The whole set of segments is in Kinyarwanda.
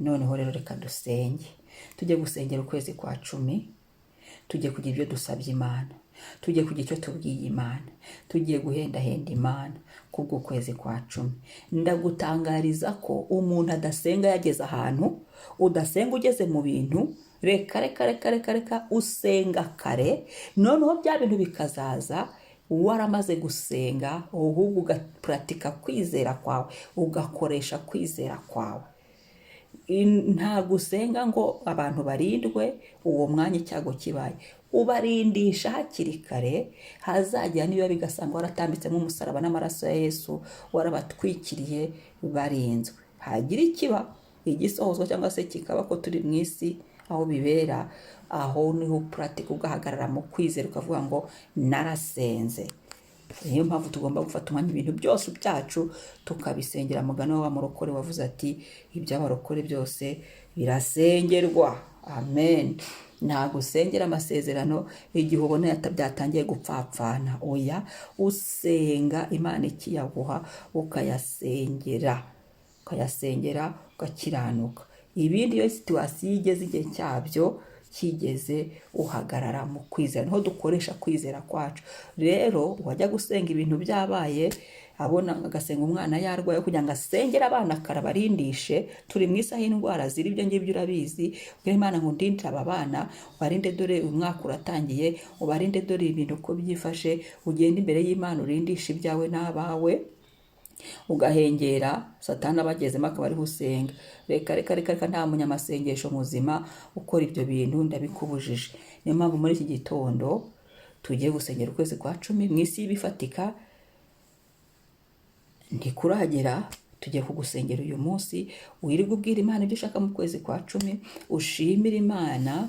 Noneho rero reka dusenge. Tujye gusengera ukwezi kwa 10, tujye kugira ibyo dusabye Imana, tujye kugira icyo tubwiye Imana, tugiye guhendahenda Imana kubw'ukwezi kwa 10. Ndagutangariza ko umuntu adasenga yageze ahantu, udasenga ugeze mu bintu. Reka, reka, reka, reka, reka. Usenga kare, noneho bya bintu bikazaza waramaze gusenga, ahubwo ugapuratika kwizera kwawe, ugakoresha kwizera kwawe. Ntabwo usenga ngo abantu barindwe uwo mwanya icyago kibaye. Ubarindisha hakiri kare, hazajya niba bigasanga waratambitsemo umusaraba n'amaraso ya Yesu, warabatwikiriye, barinzwe. Hagira ikiba, igisohozwa cyangwa se kikaba ko turi mu isi aho bibera, aho niho puratika, ugahagarara mu kwizera, ukavuga ngo narasenze. Niyo mpamvu tugomba gufata umwanya, ibintu byose byacu tukabisengera. Mugani wa murokore wavuze ati iby'abarokore byose birasengerwa. Amen. Ntabwo usengera amasezerano igihe ubona byatangiye gupfapfana. Oya, usenga Imana ikiyaguha, ukayasengera, ukayasengera, ugakiranuka. Ibindi, iyo situation igeze, igihe cyabyo kigeze, uhagarara mu kwizera. Niho dukoresha kwizera kwacu. Rero wajya gusenga ibintu byabaye, abona agasenga umwana yarwaye, kugira ngo asengere abana karabarindishe. Turi mu isaha y'indwara ziri, ibyo ngibyo urabizi. Ubwira Imana ngo undindire aba bana, ubarinde, dore uyu mwaka uratangiye, ubarinde, dore ibintu uko byifashe. Ugende imbere y'Imana, urindishe ibyawe n'abawe, ugahengera Satani abagezemo akaba ariho usenga. Reka, reka, reka, reka. Nta munyamasengesho muzima ukora ibyo bintu, ndabikubujije. Niyo mpamvu muri iki gitondo tugiye gusengera ukwezi kwa 10. Mu isi y'ibifatika ntikuragera, tugiye kugusengera uyu munsi. Wirirwe ubwira Imana ibyo ushaka mu kwezi kwa 10, ushimire Imana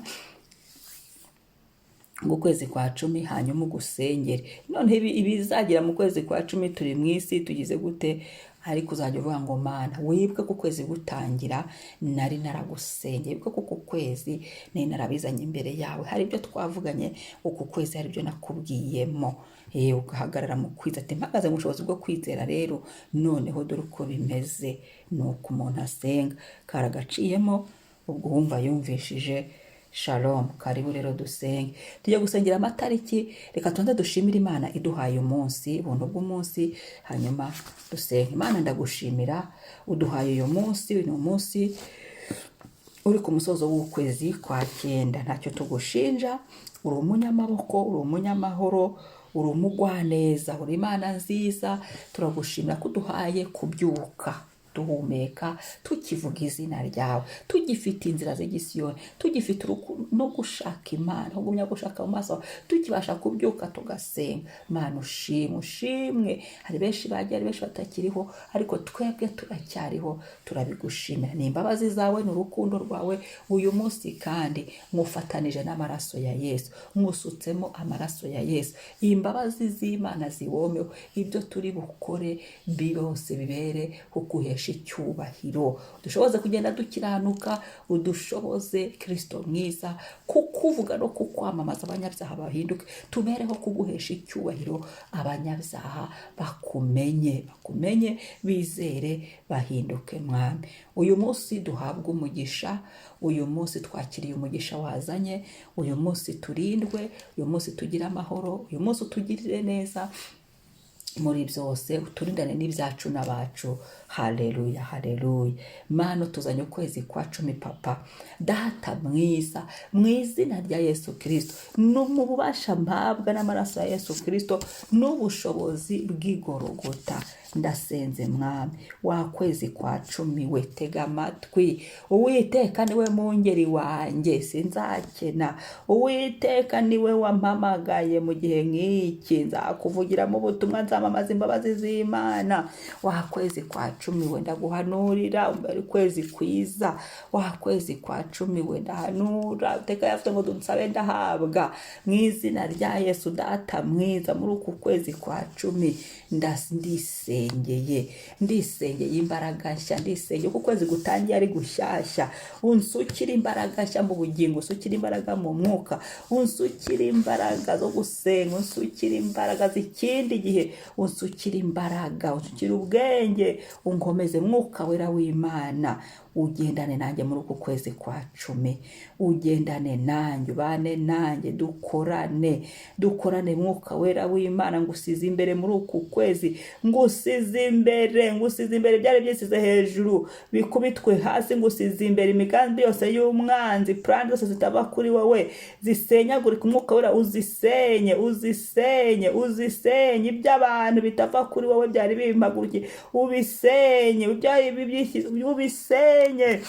ngo ukwezi kwa 10, hanyuma ugusengere. Noneho ibizagira mu kwezi kwa 10, turi mu isi tugize gute, ariko uzajya uvuga ngo Mana, wibuke ko ukwezi gutangira nari naragusengeye, wibuke ko uku kwezi nari narabizanye imbere yawe, hari ibyo twavuganye, uku kwezi hari ibyo nakubwiyemo. Ugahagarara mu kwizera, ati mpagaze mu bushobozi bwo kwizera. Rero noneho dore uko bimeze. Ni uko umuntu asenga karagaciyemo. Ubwo wumva yumvishije. Shalom, karibu rero dusenge. Tujya gusengera amatariki. Reka tubanze dushimire Imana iduhaye umunsi, ubuntu bw'umunsi, hanyuma dusenge Imana. Ndagushimira uduhaye uyu munsi. Uyu ni umunsi uri ku musozo w'ukwezi kwa 9. Ntacyo tugushinja, uri umunyamaboko, uri umunyamahoro, uri umugwaneza, uri Imana nziza. Turagushimira ko uduhaye kubyuka duhumeka, tukivuga izina ryawe, tugifite inzira z'igisiyoni, tugifite no gushaka Imana, kugumya gushaka mu maso, tukibasha kubyuka tugasenga. Imana ushimwe, ushimwe. Hari benshi bagiye, hari benshi batakiriho, ariko twebwe turacyariho, turabigushimira. Ni imbabazi zawe, ni urukundo rwawe. Uyu munsi kandi nkufatanije n'amaraso ya Yesu, nkusutsemo amaraso ya Yesu. Imbabazi z'Imana ziwomeho. Ibyo turi bukore byose bibere kuguhesha icyubahiro. Dushoboze kugenda dukiranuka, udushoboze Kirisito mwiza kukuvuga no kukwamamaza, abanyabyaha bahinduke. Tubereho kuguhesha icyubahiro, abanyabyaha bakumenye, bakumenye, bizere, bahinduke. Mwami, uyu munsi duhabwe umugisha. Uyu munsi twakiriye umugisha wazanye. Uyu munsi turindwe, uyu munsi tugire amahoro, uyu munsi utugirire neza muri byose, uturindane n'ibyacu n'abacu. Haleluya, haleluya. Mana, tuzanye ukwezi kwa 10. Papa, Data mwiza, mu izina rya Yesu Kirisito, no mu bubasha mpabwa n'amaraso ya Yesu Kirisito n'ubushobozi bw'igorogota, ndasenze. Mwami, wa kwezi kwa 10 we, tega amatwi. Uwiteka niwe mungeri wanjye, sinzakena. Uwiteka niwe wampamagaye mu gihe nk'iki, nzakuvugiramo ubutumwa, nzamamaza imbabazi z'Imana. Wa kwezi kwa 10 we, ndaguhanurira umbere ukwezi kwiza. Wa kwezi kwa 10 we, ndahanura. Uteka yavuze ngo dunsabe ndahabwa. Mu izina rya Yesu, Data mwiza, muri uku kwezi kwa 10 ndisengeye, ndisengeye imbaraga nshya, ndisengeye uko ukwezi gutangiye ari gushyashya. Unsukire imbaraga nshya mu bugingo, unsukire imbaraga mu mwuka, unsukire imbaraga zo gusenga, unsukire imbaraga z'ikindi gihe, unsukire imbaraga, unsukire ubwenge, unkomeze. Mwuka Wera w'Imana. Ugendane nanjye muri uku kwezi kwa 10, ugendane nanjye, ubane nanjye, dukorane, dukorane. Mwuka Wera w'Imana, ngusize imbere muri uku kwezi, ngusize imbere, ngusize imbere. Byari byisize hejuru bikubitwe hasi. Ngusize imbere imigambi yose y'umwanzi, plan zose zitava kuri wowe zisenyagurika. Umwuka Wera uzisenye, uzisenye, uzisenye. Iby'abantu bitava kuri wowe byari bimpagurukiye ubisenye, ibyari byishyize ubisenye.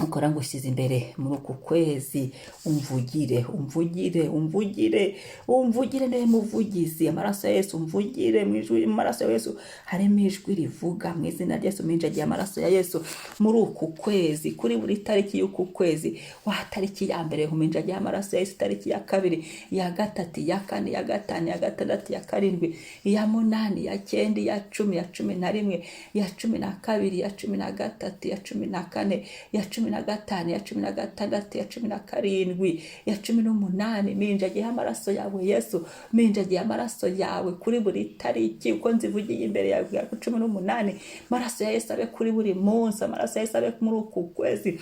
Ukora ngushyize imbere muri uku kwezi, umvugire, umvugire, umvugire, umvugire. Niwe muvugizi. Amaraso ya Yesu umvugire. Mu ijwi, mu maraso ya Yesu harimo ijwi rivuga. Mu izina rya Yesu, minjagiye amaraso ya Yesu muri uku kwezi, kuri buri tariki y'uku kwezi. Wa tariki ya mbere nkuminjagiye amaraso ya Yesu, tariki ya kabiri, iya gatatu, iya kane, iya gatanu, iya gatandatu, iya karindwi, iya munani, iya cyenda, iya 10, iya 11, iya 12, iya 13, iya 14, iya 15, iya 16, iya 17, iya 18. Minjagiyeho amaraso yawe Yesu, minjagiye amaraso yawe kuri buri tariki uko nzivugiye imbere yawe kugera ku 18. Amaraso ya Yesu abe kuri buri munsi, amaraso ya Yesu abe muri uku kwezi,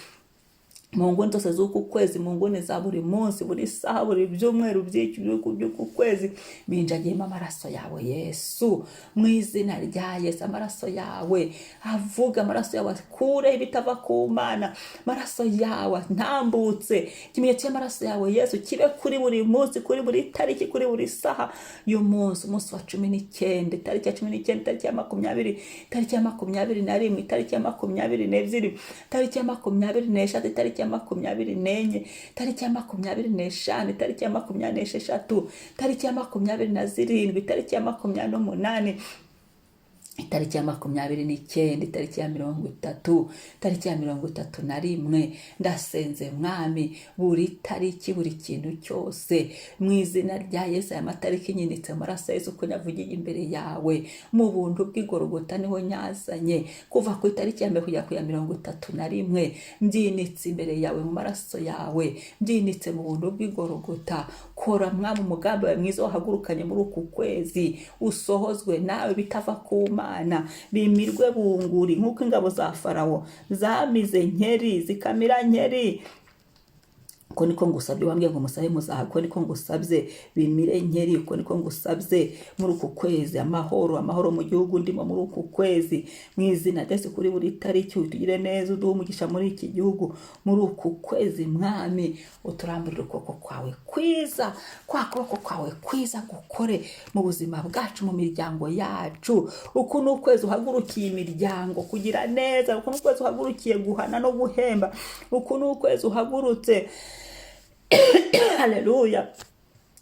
mu nguni zose z'uku kwezi, mu nguni za buri munsi, buri saha, buri byumweru by'iki by'uku kwezi. Minjagiyemo amaraso yawe Yesu, mu izina rya Yesu. Amaraso yawe avuga, amaraso yawe akure ibitava ku Mana, amaraso yawe ntambutse. Ikimenyetso cy'amaraso yawe Yesu kibe kuri buri munsi, kuri buri tariki, kuri buri saha y'umunsi. Umunsi wa 19, itariki ya 19, itariki ya 20, itariki ya 21, itariki ya 22, itariki ya 23, itariki ya 24, itariki ya 25, itariki ya 26, itariki ya 27, itariki ya 28, itariki ya 29, itariki ya 30, itariki ya 31. Ndasenze Mwami, buri tariki, buri kintu cyose, mu izina rya Yesu. Aya matariki nyinitse amaraso ya Yesu uko nyavugiye imbere yawe. Mu buntu bw'igorogota niho nyazanye, kuva ku itariki ya mbere kugera ku ya 31. Mbyinitse imbere yawe mu maraso yawe, mbyinitse mu buntu bw'igorogota. Kora Mwami, umugambi wawe mwiza wahagurukanye muri uku kwezi usohozwe nawe. Bitava ku Mana bimirwe bunguri, nk'uko ingabo za Farawo zamize nkeri, zikamira nkeri. Uko niko ngusabye. Wambwiye ngo musabe muzahabwa. Uko niko ngusabye, bimire nkeri. Uko niko ngusabye muri uku kwezi. Amahoro, amahoro mu gihugu ndimo muri uku kwezi, mu izina rya Yesu. Kuri buri tariki utugire neza, uduhe umugisha muri iki gihugu muri uku kwezi. Mwami, uturamburire ukuboko kwawe kwiza, kwa kuboko kwawe kwiza gukore mu buzima bwacu, mu miryango yacu. Uku ni ukwezi uhagurukiye imiryango kugira neza. Uku ni ukwezi uhagurukiye guhana no guhemba. Uku ni ukwezi uhagurutse, haleluya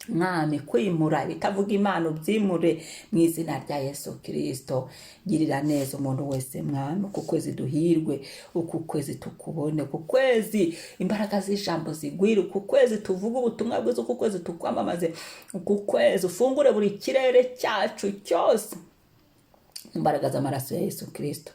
Mwami, kwimura ibitavuga Imana, ubyimure mu izina rya Yesu Kirisito. Girira neza umuntu wese Mwami. Uku kwezi duhirwe, uku kwezi tukubone, uku kwezi imbaraga z'ijambo zigwire, uku kwezi tuvuge ubutumwa bwiza, uku kwezi tukwamamaze, uku kwezi ufungure buri kirere cyacu cyose mu mbaraga z'amaraso ya Yesu Kirisito.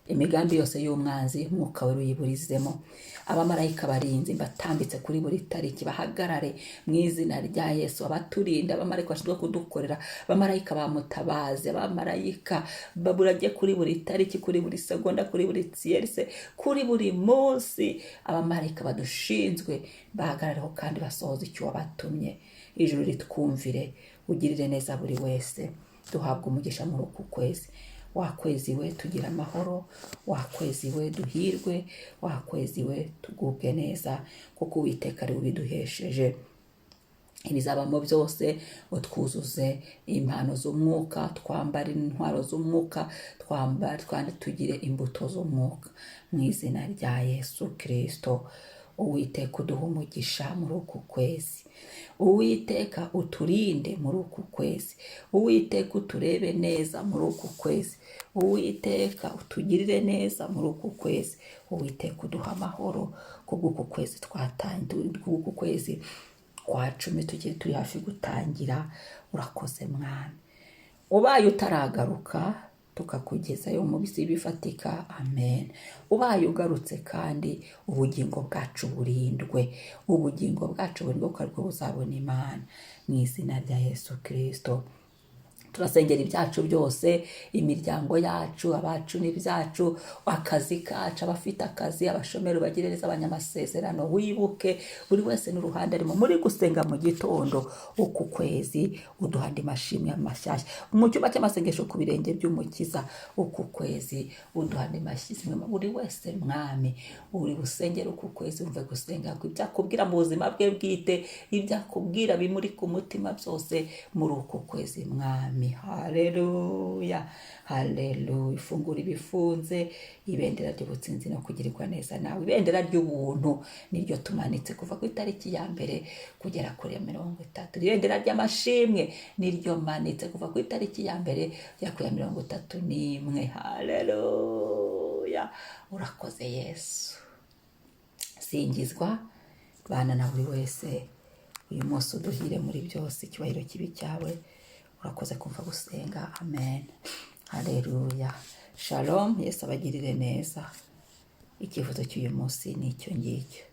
Imigambi yose y'umwanzi, Mwuka We uyiburizemo. Abamarayika barinzi mbatambitse kuri buri tariki, bahagarare mu izina rya Yesu. Abaturinda, abamarayika bashinzwe kudukorera, abamarayika bamutabaze, abamarayika baburajye kuri buri tariki, kuri buri segonda, kuri buri tiyerise, kuri buri munsi. Abamarayika badushinzwe bahagarareho kandi basohoze icyo wabatumye. Ijuru ritwumvire, ugirire neza buri wese, duhabwe umugisha muri uku kwezi. Wa kwezi we, tugira amahoro. Wa kwezi we, duhirwe. Wa kwezi we, tugubwe neza, kuko Uwiteka ari we ubiduhesheje. Ibizabamo byose, utwuzuze impano z'umwuka, twambare intwaro z'umwuka, twambare kandi tugire imbuto z'umwuka, mu izina rya Yesu Kirisito. Uwiteka uduha umugisha muri uku kwezi. Uwiteka uturinde muri uku kwezi. Uwiteka uturebe neza muri uku kwezi. Uwiteka utugirire neza muri uku kwezi. Uwiteka uduha amahoro kubw'uku kwezi twatangiye, kubw'uku kwezi kwa 10 tugiye, turi hafi gutangira. Urakoze Mwami. Ubaye utaragaruka tukakugezayo mu bisi bifatika, amen. Ubaye ugarutse kandi, ubugingo bwacu burindwe, ubugingo bwacu burindwe, kuko aribwo buzabona Imana, mu izina rya Yesu Kirisito. Turasengera ibyacu byose, imiryango yacu, abacu n'ibyacu, akazi kacu, abafite akazi, abashomeri bagire neza, abanyamasezerano. Wibuke buri wese n'uruhande arimo muri gusenga mu gitondo. Uku kwezi uduha andi mashimwe mashyashya mu cyumba cy'amasengesho ku birenge by'Umukiza. Uku kwezi uduha andi mashimwe buri wese, Mwami, uri busengere uku kwezi. Wumve gusenga, ibyo akubwira mu buzima bwe bwite, ibyo akubwira bimuri ku mutima byose muri uku kwezi, Mwami. Haleluya, haleluya. Ifungura ibifunze, ibendera ry'ubutsinzi no kugirirwa neza nawe, ibendera ry'ubuntu niryo tumanitse kuva ku itariki ya 1 kugera kuri ya 30. Ibendera ry'amashimwe niryo manitse kuva ku itariki ya 1 kugera kuri ya 31. Haleluya, urakoze Yesu. Singizwa, bana na buri wese uyu munsi, uduhire muri byose, icyubahiro kibi cyawe. Urakoze kumva gusenga. Amen, haleluya. Shalom, Yesu abagirire neza. Icyifuzo cy'uyu munsi ni icyo ngicyo.